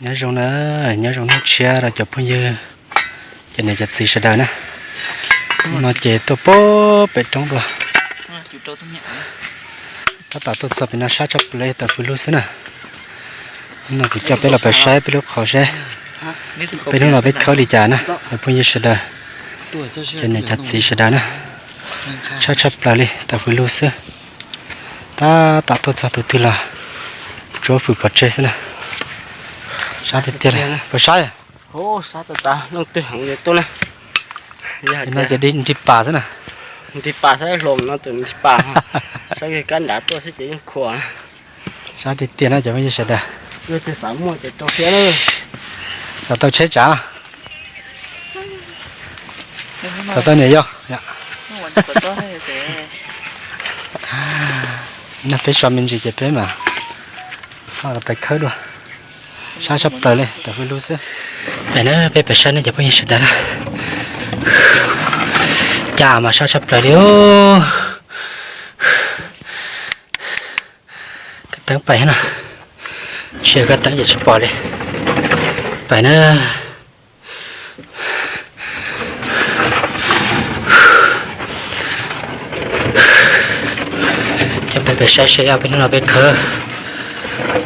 Nyob zoo na, nyob zoo hnub tshiab rau cov phooj ywg, cov niam cov txiv sawv daws na. Hnub no ces tuaj puag pem roob dua, tab tom tuaj txog pem no sab tshaj plaws li tawm fws lug xwb na. Hnub no kuv coj peb los pem saib peb lub qhov seb peb hnub no peb khawb li cas na cov phooj ywg sawv daws, cov niam cov txiv sawv daws na. Sab tshaj plaws li tawm fws lug xwb. Tab tom tuaj txog tus twg los tsuav fws pov tseg xwb na. Sab tiag tiag li, puas sab? Sab tas tas, looj twg heev li tuaj na. No ces nrig pas xwb na. Nrig pas xwb, hluas no tus nrig pas. Sab kab nrad tuaj xwb ces yeej khuam na. Sab tiag tiag na cov phooj ywg sawv daws. Xav tau tsheb tsav, xav tau niam yau. Nag peb so me ntsis ces peb mam ho los pem khawb dua. Sab tshaj plaws li tawm fws lug xwb. Pem na, peb pem saib nej cov phooj ywg sawv daws na. Cas mas sab tshaj plaws li. Kab teeb pais na, tsis yog kab teeb ces tsis pom li. Pais na. Coj peb pem saib seb peb hnub no peb khawb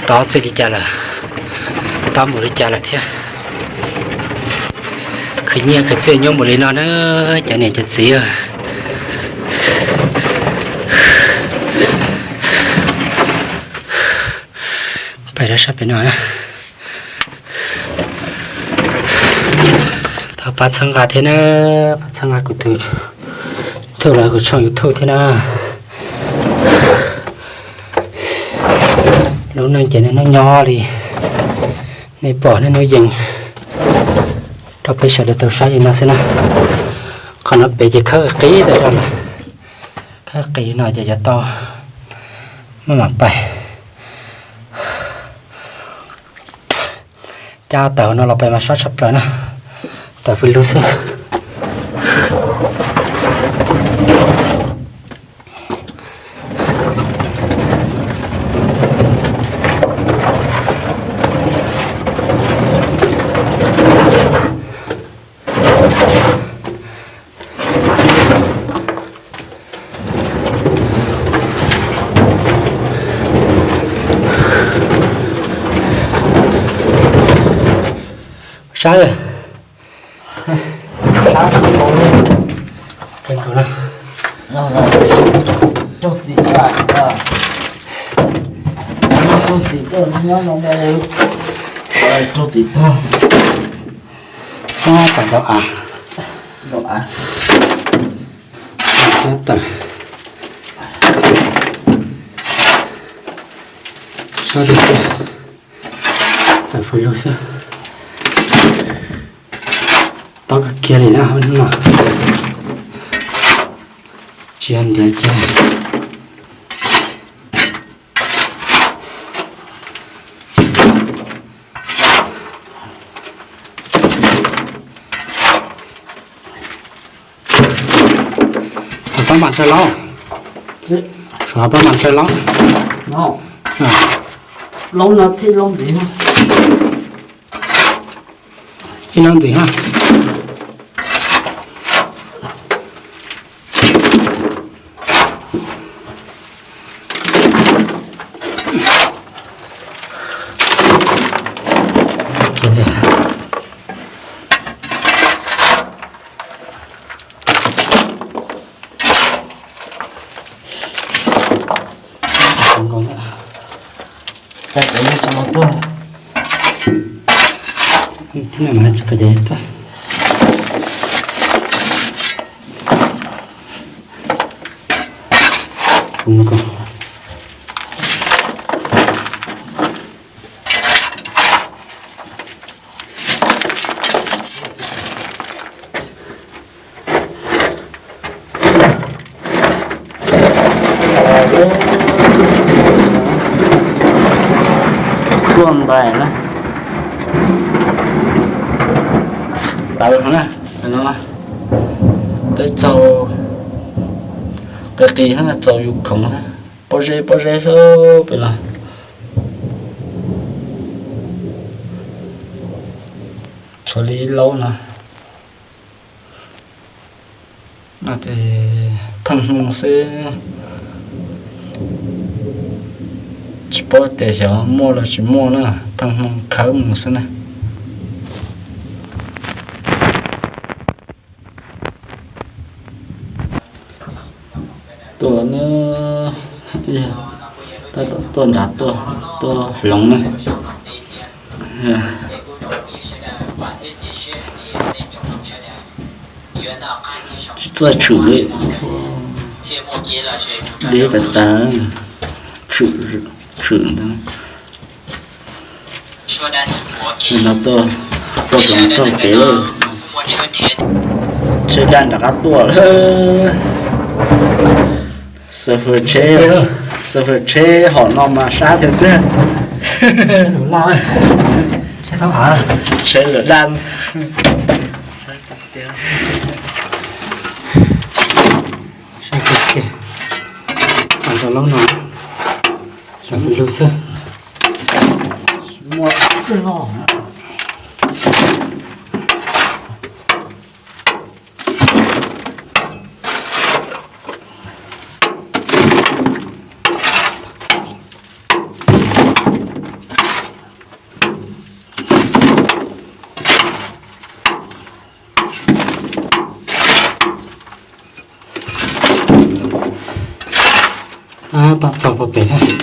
tob txij li cas lawm, tob npaum li cas lawm thiab. Khwv nyiaj khwv txiaj nyob npaum li no na cov niam cov txiv. Pais rau sab pem no na. Thov pab txhawb nqa thiab na, pab txhawb nqa kuv tus YouTube los kuv tshooj YouTube thiab na. Lub neej ces niaj hnub nyob li nej pom, niaj hnub yees rau peb sawv daws tau saib li no xwb na. Qhov no pem ces khawb qis tas zog lawm, khawb qis no ces yuav tau maj mam pais. Cab tawm no los pais mas sab tshaj plaws na, tawm fws lug xwb. Sab, sab kawg nkaus na. Raug txim, raug txim tuaj nyob no, raug txim tuaj. Sab tawm ntau av, ntau av, sab tawm, sab tiag tiag, tawm fws lug xwb. Tob kawg kiag li na, hnub no tsis yog ntiav kiag. Pab mam tsawg laub, pab mam tsawg laub. Laub no thiab laub ntxiv, ib laub ntxiv ha. Thiab no mas tsis kov cai tuaj. Tuaj ntais na. Tawv na, no peb txaug qis qis na, txaus yus khoom xwb, pob zeb pob zeb xwb pem no. Tshuav li ib laub no. No ces pheej hmoo xwb, tsis paub tias xyov muaj los tsis muaj na, pheej hmoo khawb mus xwb na. Tuaj na, tab tom tuaj nrad tuaj, tuaj hloov na. Tsis txawj tshwm li, deb tas tas, tshwm, tshwm ntag. No tuaj, tuaj hloov txog kev lawm. Tsheb daj nram qab tuaj lawm. Xav fwm tsheb, xav fwm tsheb hom no mas sab tiag tiag. Tsheb lawm daj. Sab tiag tiag. Rau lub no, xav fwm lug xwb. Tab tom txog puag pem thiab.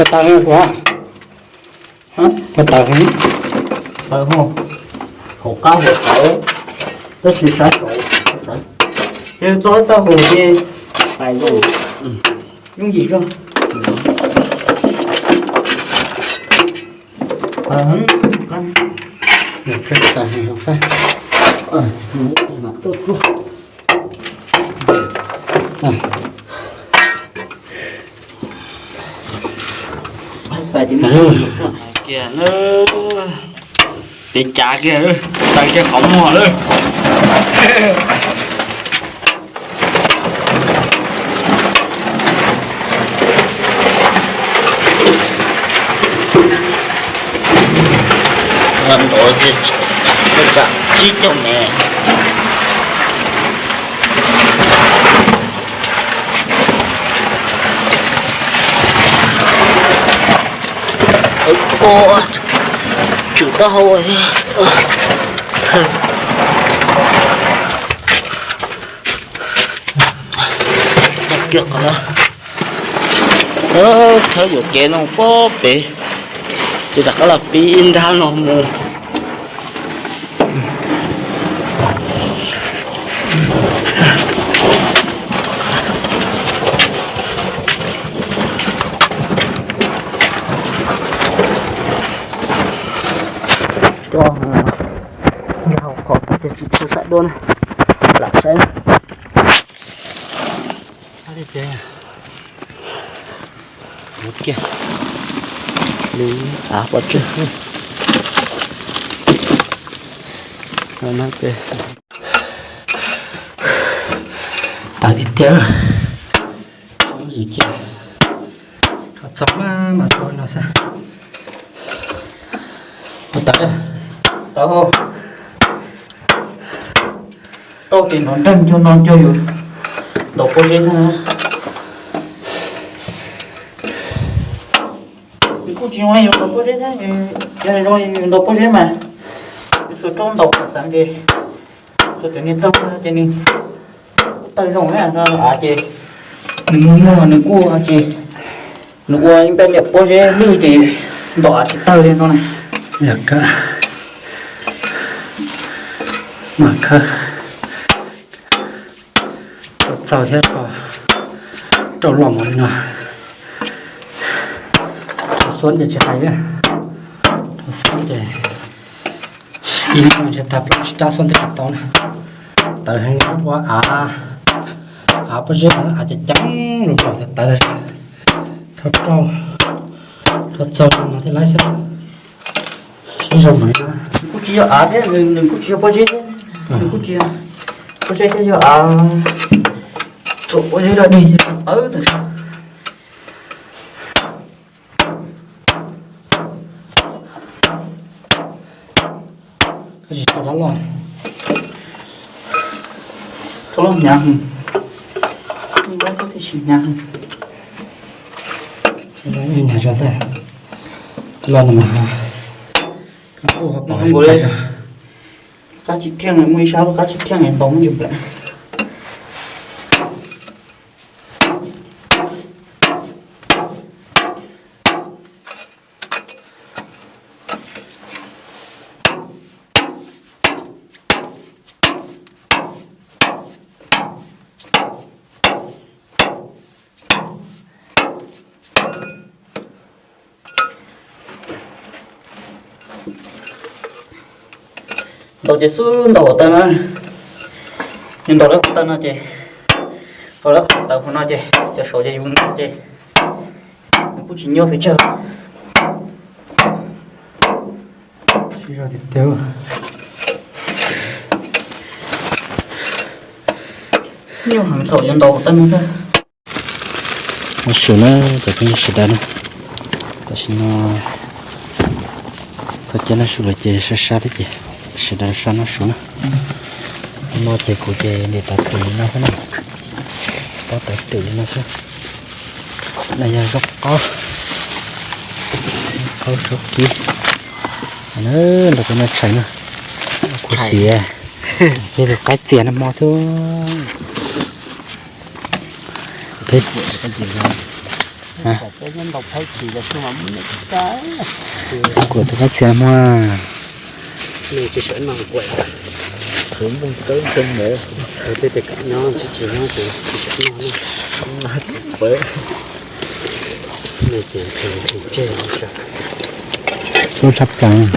Tawv tawv kuv, tawv tawv heev. Tawv hauv qab hauv tawv, tab sis sab saud tawv. Ces txo ib tawb hauv ces pais zoo, yooj yim zog. Tawv heev. Kiag na, peb cav kiag, tawm kiag qhov muag lawm. Ntov tsib caug mev. Tsum taub hau thiab. Kiag qhov no. Thawb yuam kev no pob pem, ces rov qab los pib nrab no mus. Coj nrog hauv qhov xwb ces tsis tshua xav dua na. Lam saib na. Ua kiag li av pov tseg. Tawv tiag tiag. Ib kiag, ho txog mas mas txog no xwb. Ua tawv, tawv hau. Tau ces hnov nreeg cog no cog yus ntaus pob zeb xwb na. Nws kuj tsis zoo li yus ntaus pob zeb thiab, yog zoo yus ntaus pob zeb mas yus xuas rau ntaus xav ces xuas cov niag txog ces nws tawg zoo na, av ces nws muag muag nws kuj ces nws ua ib pab niag pob zeb lwj ces ntaus av tsis tawg li no na. Yog kawg, mas khawb txaus thiab, rau loj mus li no. Xuab ces tsis hais li. Xuab ces ib leeg ntshe tag plaub tsib rab xuab ntev tsis tau na. Tawv heev li ua av, av pob zeb av ceev ceev los txog tawv tawv. Rho rau, rho txaus no thiaj laib xwb. Ib zaug mas nws kuj tsis yog av thiab, nws kuj tsis yog pob zeb thiab, nws kuj tsis yog pob zeb thiab, yog av txuam pob zeb dog dig tawv tawv. Koj tsis rho rab loj, rab loj hnyav heev, rab loj thiab tiam sis hnyav heev. Hnyav zog xwb, loj no mas kuj ho pom nkaus li. Qab tsis thiaj, muaj ib sab lub qab tsis thiaj ntaus muab ntsis nplaim. Ntaus ces xub ntaus hauv taw no, nws ntaus lawv hauv taw no ces, ntaus lawv qhov tawv hauv no ces cov saud ces yus ntaus ces nws kuj tsis nyuaj pes tsawg. Sib zog tiag tiag. Nyuaj heev thaum yuav ntaus hauv taw no xwb. Noj su na, cov phooj ywg sawv daws na, tam sim no txog caij noj su lawm ces sab sab thiab ces sawv daws sab noj su na. Hnub no ces kuv ces ntim tawv twm li no xwb na, pob tawv twm li no xwb. No yog zaub qaub, qaub saub kib. Nrog peb noj tshais na, kuv xiav, yog tus qaib txias nag hmo xwb. Kuv tus qaib txias nag hmo. Lub tshaj plaws.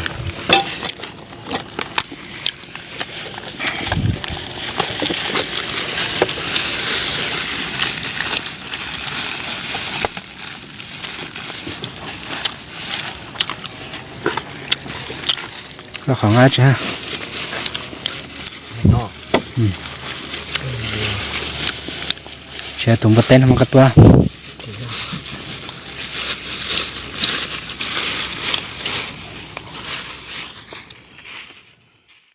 Qhov nqa tsis ha. Tsis tus npua teb no mas koj tua.